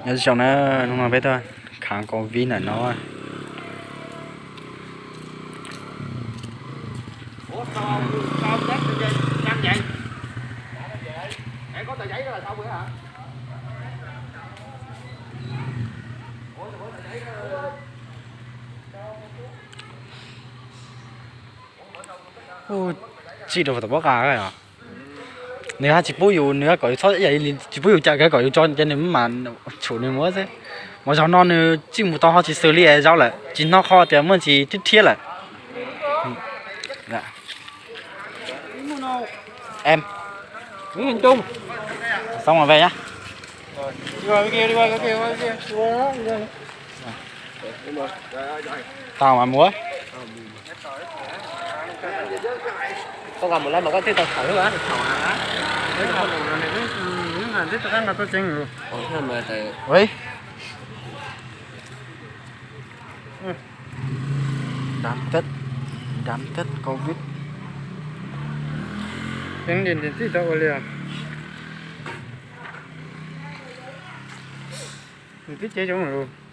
Nyob zoo na, hnub no peb tuaj khám covid ntawm no. Txij rau tom pob qa os. Nws haj tsis pub yus, nws haj kom yus txhob, tsis pub yus cawm kiag, kom yus tso ces nws mam tshum nws mus xwb. Mas zaum no nws txij mus tau ho tsis xws li zaum lawm, tsis hnov qhov tias muaj ntsis rhiab rhiab lawm. Em, xov mas ve na. Tau mas mus. Koj nqa mus lawm mas koj thiaj tau tham. Ui, đám Tết, đám Tết covid. Tseeb, tsis tau ua li os. Nws twb cem zoo lawm.